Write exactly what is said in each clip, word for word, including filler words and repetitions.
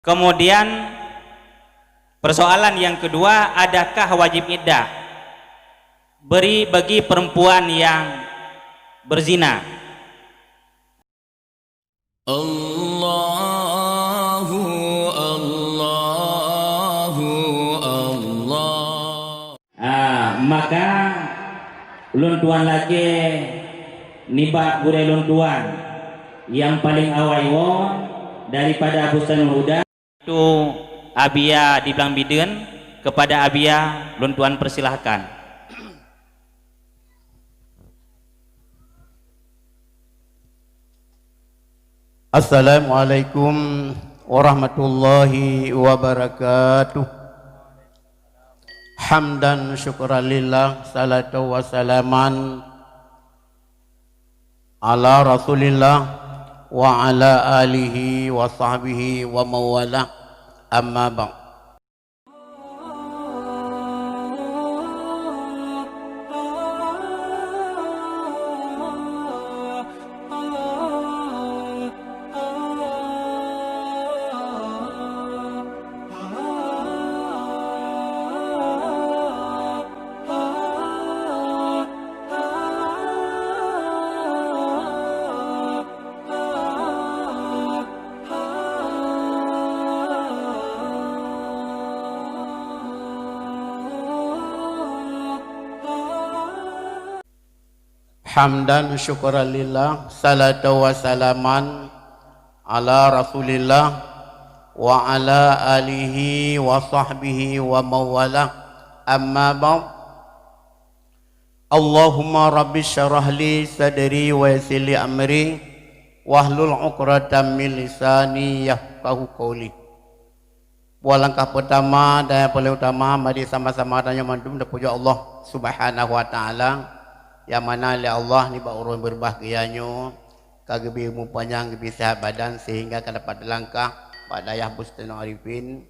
Kemudian, persoalan yang kedua, adakah wajib iddah beri bagi perempuan yang berzina? Allahu, Allahu, Allah. Ah, maka lôn tuan lakée nibak gurée lôn tuan nyang paleng awai woe daripada Bustanul Huda. Tu Abia di Blang Bideuen, kepada Abia lôn tuan persilahkan. Assalamualaikum warahmatullahi wabarakatuh. Hamdan syukran lillah, salatu wassalaman ala Rasulillah wa ala alihi wa sahbihi wa mawalah. Amma ba'd. Hamdan syukran lillah, salatu wassalaman ala Rasulillah wa ala alihi wa sahbihi wa mawalah. Amma ba'd. Allahumma rabbi syrah li sadri wa yassir li amri wahlul 'uqdatam min lisani yafqahu qauli. Buah langkah peutama dan nyang paleng utama, mari sama-sama tanyoe mandum tapujoe Allah Subhanahu wa Ta'ala, nyang mana lé Allah nibak uroe nyang beubahgia nyoe ka geubri umu panyang, geubri sihat badan sehingga ka dapat teulangkah bak dayah Bustanul Arifin.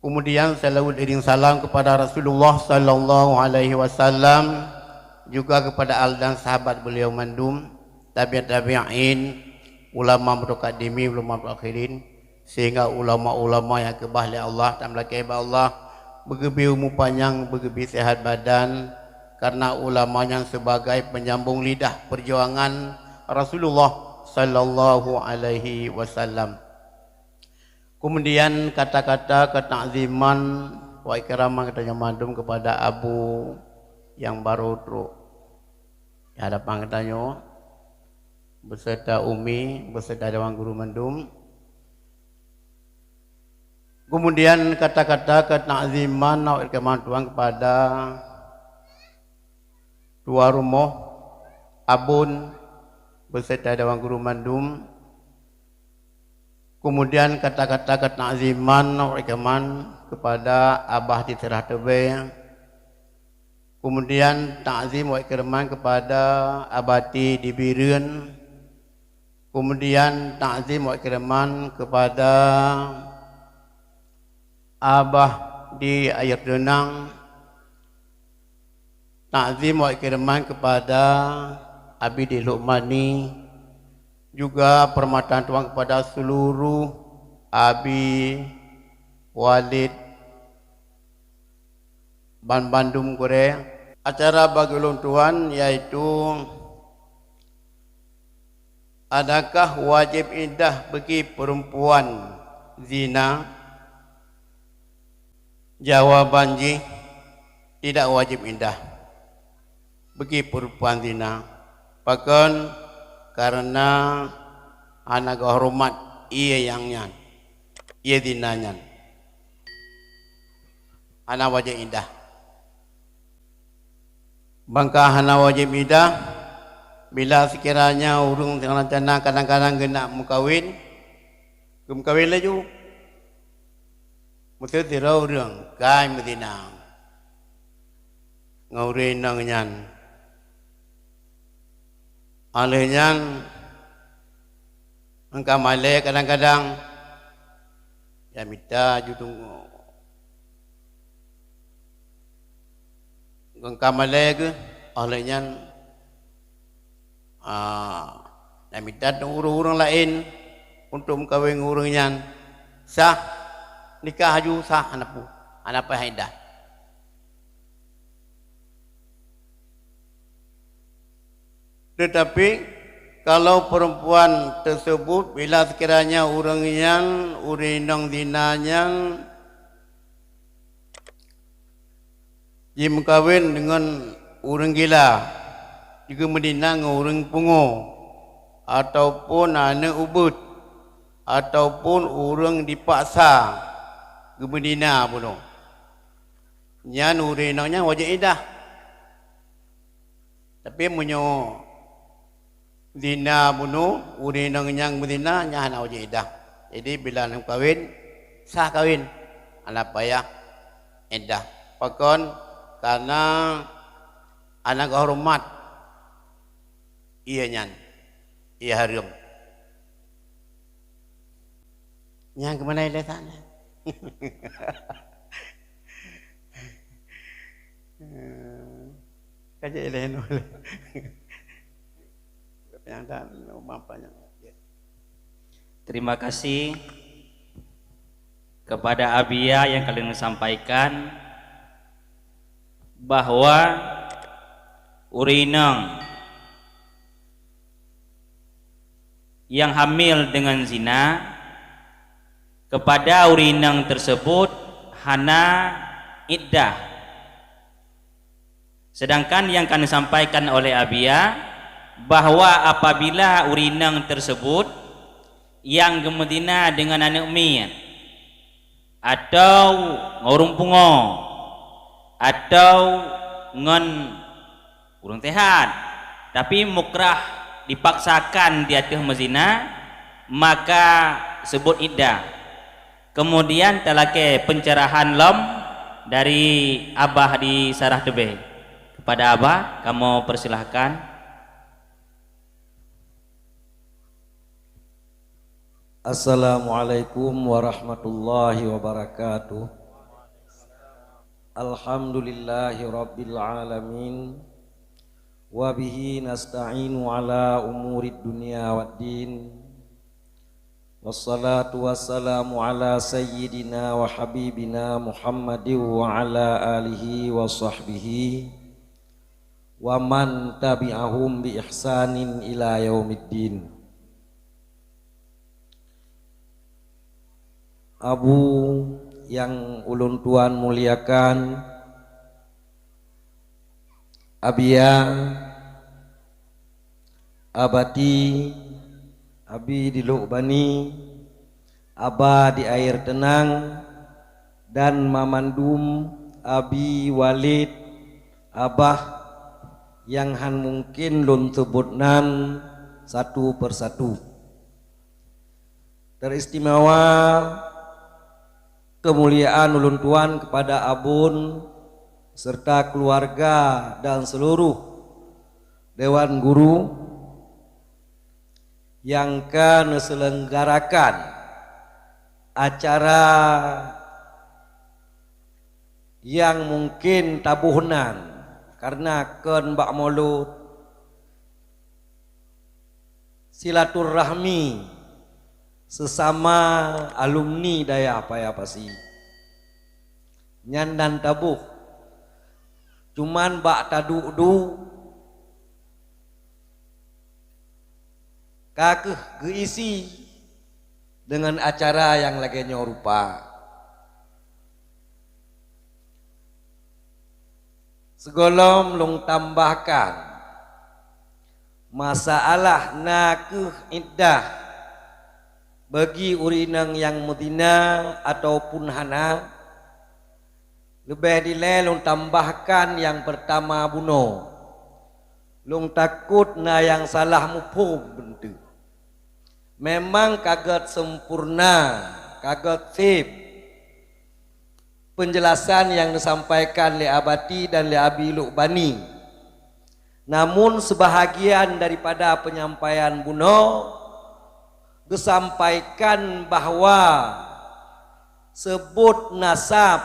Kemudian, salawat iring salam kepada Rasulullah sallallahu alaihi wasallam, juga kepada al dan sahabat beliau mandum, tabi'ut tabi'in, ulama mutaqaddimin, ulama mutaakhirin, sehingga ulama-ulama nyang keubah lé Allah, tameulakée bak Allah, beugeubri umu panyang, beugeubri sihat badan, karena ulama nyan sebagai penyambung lidah perjuangan Rasulullah sallallahu alaihi wasallam. Kemudian kata-kata keuta'ziman wa ikraman geutanyoe mandum kepada Abu nyang barô trok di hadapan geutanyoe, beserta Umi, beserta dewan guru mandum. Kemudian kata-kata keuta'ziman wa ikraman tuan kepada tuan rumoh, Abon, beserta dewan guru mandum. Kemudian kata-kata keuta'ziman wa ikraman kepada Abah di Teurah Teubée. Kemudian ta'zim wa ikraman kepada Abati di Bireuen. Kemudian ta'zim wa ikraman kepada Abah di Air Deunang. Ta'zim wa ikraman kepada Abi di Lukmani, juga peurhormatan tuan kepada seluruh Abi, Walid, ban bandum gurée. Acara bagi ulôn tuan yaitu, adakah wajéb iddah bagi peurempuan zina? Jawaban jih, tidak wajéb iddah bagi peurempuan zina. Pakon? Kareuna hana geuhoreumat ié nyang nyan, ié zina nyan. Hana wajéb iddah. Ban ka hana wajéb iddah, bila sekiranya ureuëng nyang rencana kadang-kadang geunak meukawen, geumeukawen laju. Meuteusirah ureuëng kai meuzina ngon ureuëng inong nyan. Óh lheueh nyan, ngon ka malée kadang-kadang, ya mita ju teungoh. Ngon ka malée geuh, óh lheueh nyan, ah, ya mita teungoh ureuëng-ureuëng laén. untuk meukawen ngon ureuëng nyan, sah, nikah laju sah, hana peue, hana payah iddah. Tetapi kalau perempuan tersebut, bila sekiranya ureuëng nyan, ureuëng inong zina nyan jimeukawen deungon ureuëng gila, jigeumeuzina ngon ureuëng pungo, ataupun aneuëk ubeuet, ataupun ureuëng dipaksa geumeuzina bunoe, nyan ureuëng inong nyan wajéb iddah. Tapi meunyoe zina bunoe, ureuëng inong nyang meuzina, nyan hana wajéb iddah. Jadi, bila lom kawen, sah kawen, hana payah iddah. Pakon? Karena hana geuhoreumat ié nyan, ié hareuem. Nyang keumanai lé sana. Ka jeuet lé nyoe. Nyang dan, maaf banyak. Terima kasih kepada Abia yang kalian sampaikan bahwa ureuëng inong yang hamil dengan zina, kepada ureuëng inong tersebut hana iddah. Sedangkan yang kami sampaikan oleh Abia, bahwa apabila ureuëng inong tersebut yang geumeuzina dengan aneuëk miet, atau ngon ureuëng pungo, atau ngon ureuëng sehat, tapi mukrah, dipaksakan di ateueh meuzina, maka seubut iddah. Kemudian talakée pencerahan lom dari abah di Sarah Teubeh. Kepada abah, kamoe persilahkan. Assalamualaikum warahmatullahi wabarakatuh. Alhamdulillahi rabbil alamin. Wa bihi nasta'inu ala umurid dunya waddin. Wassalatu wassalamu ala sayyidina wa habibina Muhammadin wa ala alihi wa sahbihi wa man tabi'ahum bi ihsanin ila yaumiddin. Abu yang ulôn tuan muliakan, Abia, Abati, Abi di Lhok Bani, Aba di Air Teunang, dan mamandum Abi, Walid, Abah nyang han mungken lôn seubot nan satu persatu. Teristimewa keumuliaan ulôn tuan kepada Abon serta keuluwarga dan seuluroh dewan guru nyang ka neuseulenggarakan acara nyang mungken taboh nan, kareuna kon bak Molot, silaturahmi seusama alumni Dayah Paya Pasi. Nyan nan taboh, cuman bak taduek-duek ka kheueh geuisi deungon acara nyang lagée nyoe rupa. Sigohlom lôn tambahkan, masalah na kheueh iddah bagi ureuëng inong nyang meuzina ataupun hana, leubeh dilée lôn tambahkan nyang peurtama bunoe. Lôn takot na nyang salah muphom beunteuk. Memang ka gét sempurna, ka gét sép peunjelasan nyang neusampaikan lé Abati dan lé Abi Lhok Bani. Namun, seubahagian daripada peunyampaian bunoe geusampaikan bahwa seubot nasab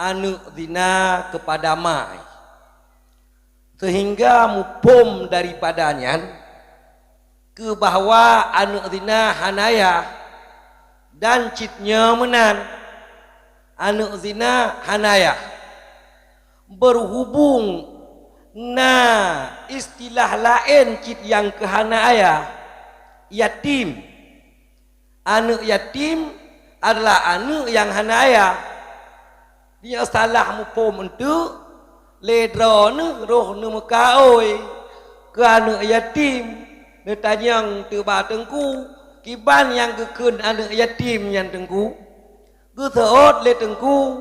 aneuëk zina keupada ma, seuhingga muphom daripada nyan keu bahwa aneuëk zina hana yah, Dan cit nyoe meunan, aneuëk zina hana ayah. Berhubung na istilah laén cit nyang keuhana ayah, yatim. Aneuëk yatim adalah aneuëk nyang hana ayah. Nyoe salah muphom eunteuk, lé droeneueh roh neumeukaôi keu aneuëk yatim, neutanyong teuk bak teungku, kiban nyang geukheun aneuëk yatim nyan teungku? Geuseuôt lé teungku,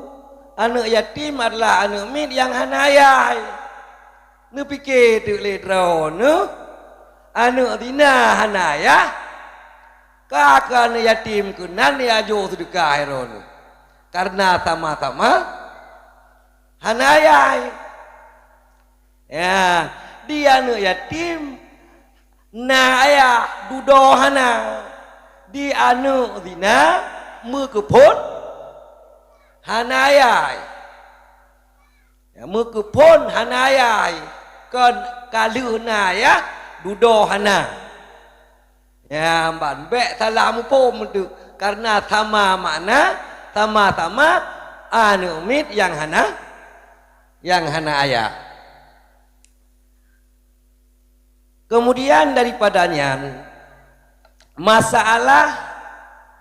aneuëk yatim adalah aneuëk miet nyang hana ayah. Neupike teuk lé droeneueh, aneuëk zina hana ayah, ka keu aneuëk yatim keunan ya jok seudeukah droeneueh, kareuna sama-sama hana ayah. Ya, di aneuëk yatim na ayah, dudoe hana. Di aneuëk zina meukeuphon hana ayah. Ya, meukeuphon hana ayah, kon ka lheueh na ayah, dudoe hana. Ya, ban bék salah muphom eunteuk, kareuna sama makna, sama-sama aneuëk miet nyang hana, nyang hana ayah. Kemudian daripada nyan, masalah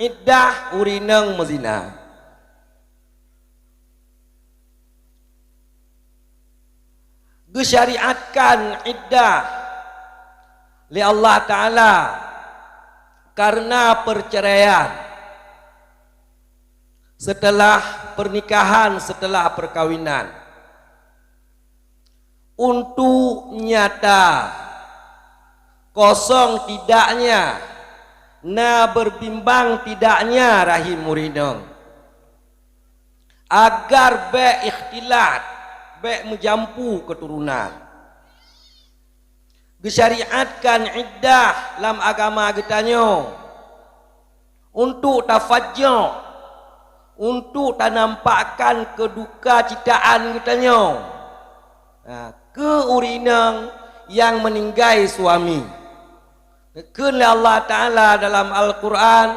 iddah ureuëng inong meuzina. Geusyariatkan iddah lé Allah Taala kareuna perceraian setelah pernikahan, setelah perkawinan. Untuk nyata, kosong tidaknya, na berbimbang tidaknya rahim ureuëng inong. Agar bék ikhtilat, bék meujampu keuturonan. Geusyariatkan iddah lam agama geutanyoe untuk tafajok, untuk tanampakkan keudukacitakan geutanyoe, ha, keu ureuëng inong nyang meuninggai suami. Geukheun lé Allah Taala dalam Al-Qur'an,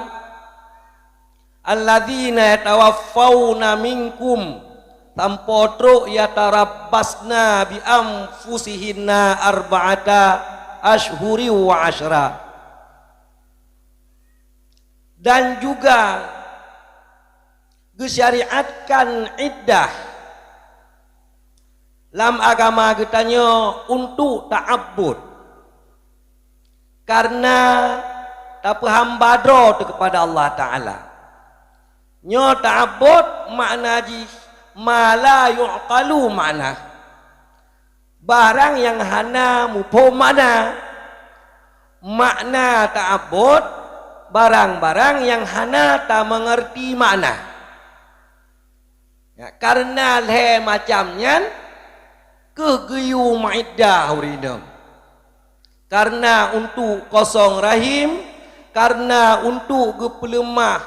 "Alladzina yatawaffawna minkum," sampoe trok, "yatarabbasna bi anfusihinna arba'ata asyhuri wa asyra." Dan juga geusyariatkan iddah lam agama geutanyoe untuk ta'abbud, kareuna tapeuhamba droe teuh keupada Allah Taala. Nyoe ta'abbud makna jih ma la yu'qalu makna. Barang nyang hana muphom makna. Makna ta'abbud, barang-barang nyang hana tameungeurti makna. Ya, kareuna lhée macam nyan keuh geuyue meuiddah ureuëng inong. Kareuna untuk kosong rahim, kareuna untuk geupeuleumah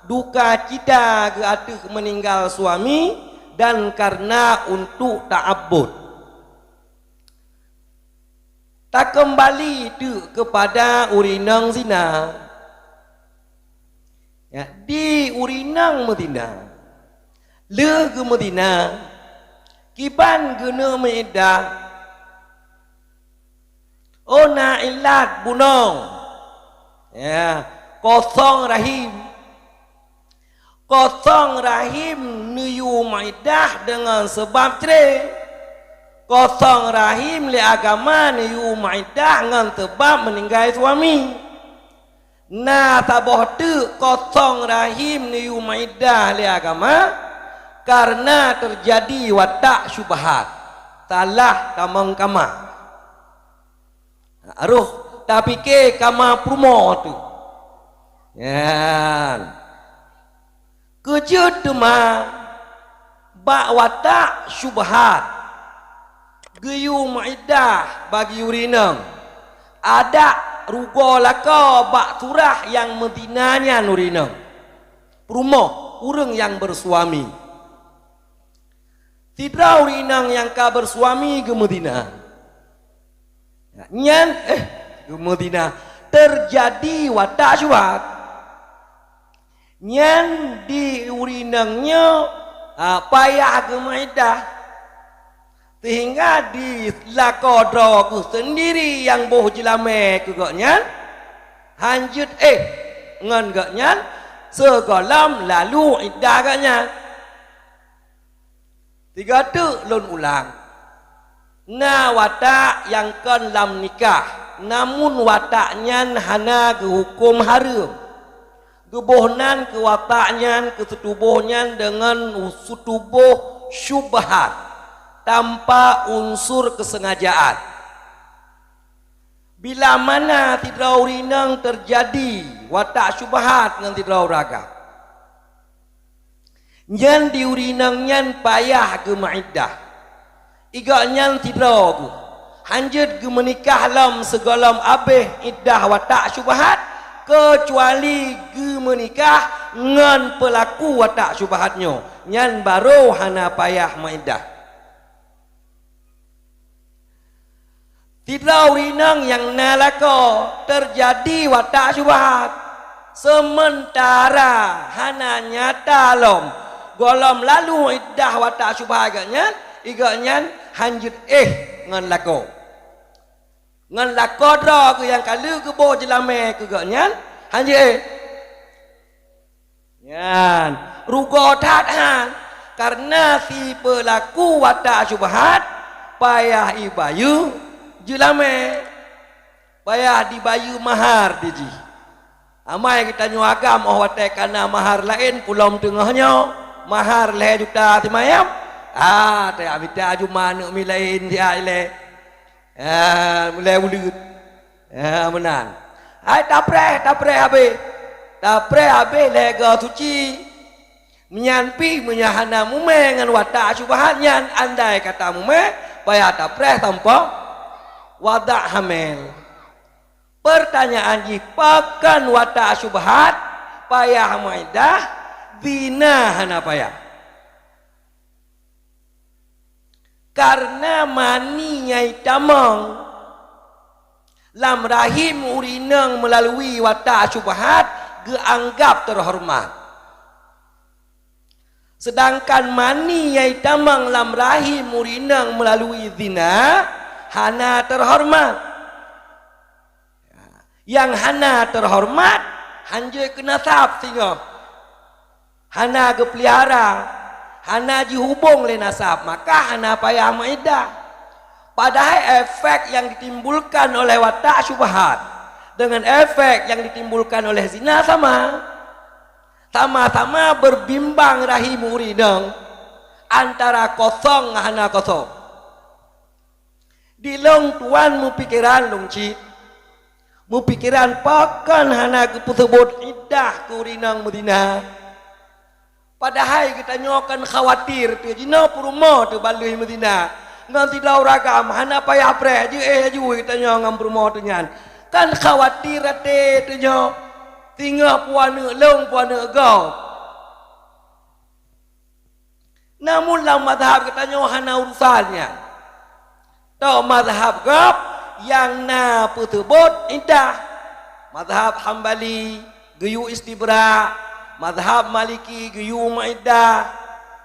dukacita geuh ateueh meuninggai suami, dan kareuna untuk ta'abbud. Takeumbali teuk keupada ureuëng inong zina. Ya, di ureuëng inong meuzina, lheueh geumeuzina, kiban geuneuk meuiddah? Oh, na ilat bunoe. Ya, kosong rahim. Kosong rahim neuyue meuiddah deungon seubab cre. Kosong rahim lé agama neuyue meuiddah ngon seubab meuninggai suami. Na saboh teuk kosong rahim neuyue meuiddah lé agama, kareuna teujadi watak syubhat, salah tamong kama. Roh tapike kama peurumoh teuk. Nyan. Keujeuet teuma bak watak syubhat geuyue meuiddah bagi ureuëng inong, adak rugoe lakoe bak surah nyang meuzina nyan ureuëng inong, peurumoh, ureuëng nyang beusuami. Sidroe ureuëng inong nyang ka beusuami geumeuzina. Nyan, eh, geumeuzina, teujadi watak syubhat. Nyan di ureueng inong nyoe, a, payah geumeuiddah, sehingga di lakoe droe geuh seundiri nyang boh jeulamé keu gobnyan, hanjeuet éh ngon gobnyan, sigohlom lalu iddah gobnyan. Sigoe teuk lôn ulang, na watak nyang kon lam nikah, namun watak nyan hana geuhuköm hareuem. Geuboh nan keu watak nyan keu seutuboh nyan deungon seutuboh syubhat, tanpa unsur keusengajaan. Bila mana sidroe ureueng inong teujadi watak syubhat ngon sidroe ureueng agam, nyan di ureueng inong nyan payah geumeuiddah. Gobnyan sidroe geuh hanjeuet geumeunikah lom sigohlom abéh iddah watak syubhat, keucuali geumeunikah ngon peulaku watak syubhat nyoe, nyan barô hana payah meuiddah. Sidroe ureueng inong nyang na lakoe teujadi watak syubhat, seumeuntara hana nyata lom gohlom lalu iddah watak syubhat gobnyan, gobnyan hanjeuet éh ngon lakoe. Ngon lakoe droe geuh nyang ka lheueh geuboh jeulamé keu gobnyan, hanjeuet éh. Nyan, rugoe that han, kareuna sipeulaku watak syubhat payah ibayeue jeulamé, payah dibayeue mahar di jih. Amai geutanyoe agam óh watée ka na mahar laén pulom teungoh nyoe, mahar lhée juta simayam, ah, tajak mita juma aneuk miet laén siat ilée. Ah, mulai buleuen. Ah, meunan. Hai tapreh, tapreh habéh. Tapreh habéh lhée goe suci. Meunyan pih meunyoe hana mumé ngon watak syubhat nyan, andai kata mumé, payah tapreh sampoe wadak hamil. Peurtanyaan jih, pakon watak syubhat payah meuiddah, zina hana payah? Kareuna mani nyang itamong lam rahim ureueng inong meulalui watak syubhat geuanggab teuhoreumat. Seudangkan mani nyang itamong lam rahim ureueng inong meulalui zina hana teuhoreumat. Nyang hana teuhoreumat, hanjeuet keu nasab singoh. Hana geupeulihara, hana jihubong lé nasab, maka hana payah meuiddah. Padahai efek nyang ditimbulkan oleh watak syubhat deungon efek nyang ditimbulkan oleh zina sama. Sama-sama beurbimbang rahim ureueng inong antara kosong ngon hana kosong. Di lôn tuan meupikeran lôn cit, meupikeran pakon hana geupeuseubot iddah keu ureueng inong meuzina. Padahai geutanyoe kan khawatir teuh jinoe peurumoh teuh ban lheueh meuzina ngon sidroe ureueng agam, hana payah preh, jeuet laju geutanyoe ngon peurumoh teuh nyan. Kan khawatir até teuh nyoe, singoh peue aneuk lôn, peue aneuk gob. Namun lam mazhab geutanyoe hana urusan nyan. Tok mazhab gob nyang na peuseubot iddah. Mazhab Hambali geuyue istibra, mazhab Maliki geuyue meuiddah,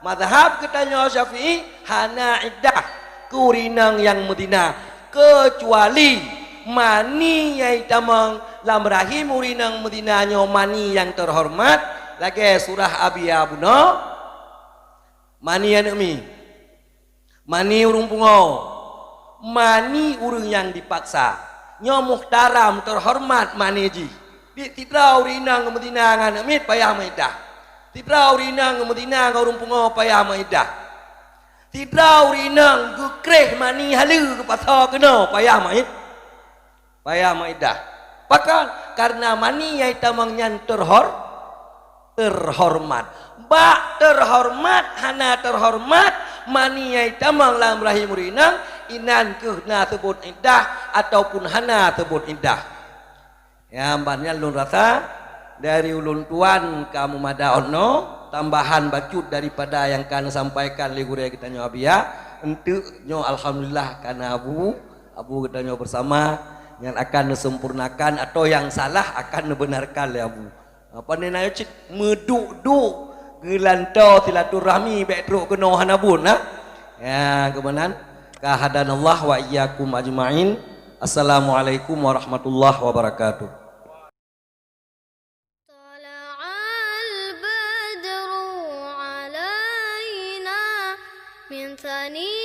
mazhab geutanyoe Syafi'i hana iddah keu ureueng inong nyang meuzina, keucuali mani nyang itamong lam rahim ureueng inong meuzina nyoe mani nyang teuhoreumat, lagée surah Abiyah bunoe, mani aneuk miet, mani ureueng pungo, mani ureueng nyang dipaksa. Nyoe muhtaram, teuhoreumat mani jih. Di sidroe ureueng inong meuzina ngon aneuk miet payah meuiddah. Sidroe ureueng inong meuzina ngon ureueng pungo payah meuiddah. Sidroe ureueng inong geukreh mani haleue geupasoe keunoe payah meuid-, payah meuiddah. Pakon? Kareuna mani nyang itamong nyan teuhor-, teuhoreumat. Bak teuhoreumat hana teuhoreumat, mani nyang itamong lam rahim ureueng inong, inan kheueh na seubot iddah ataupun hana seubot iddah. Nyang ban nyan lôn rasa dari ulôn tuan ka meumada 'oh noe, tambahan bacut daripada nyang ka neusampaikan lé gurée geutanyoe Abiyah. Eunteuk nyoe alhamdulillah ka na Abu, Abu geutanyoe beusama nyang akan neuseumpurnakan atau nyang salah akan neubeunarkan lé Abu. Apa ni na cit meuduek-duek geulantoe silaturahmi bèk trok keunoe hana buet, nah. Ya, keumanan. Ka hadanallah wa iyyakum ajma'in. Assalamualaikum warahmatullahi wabarakatuh. طلع البدر علينا من ثني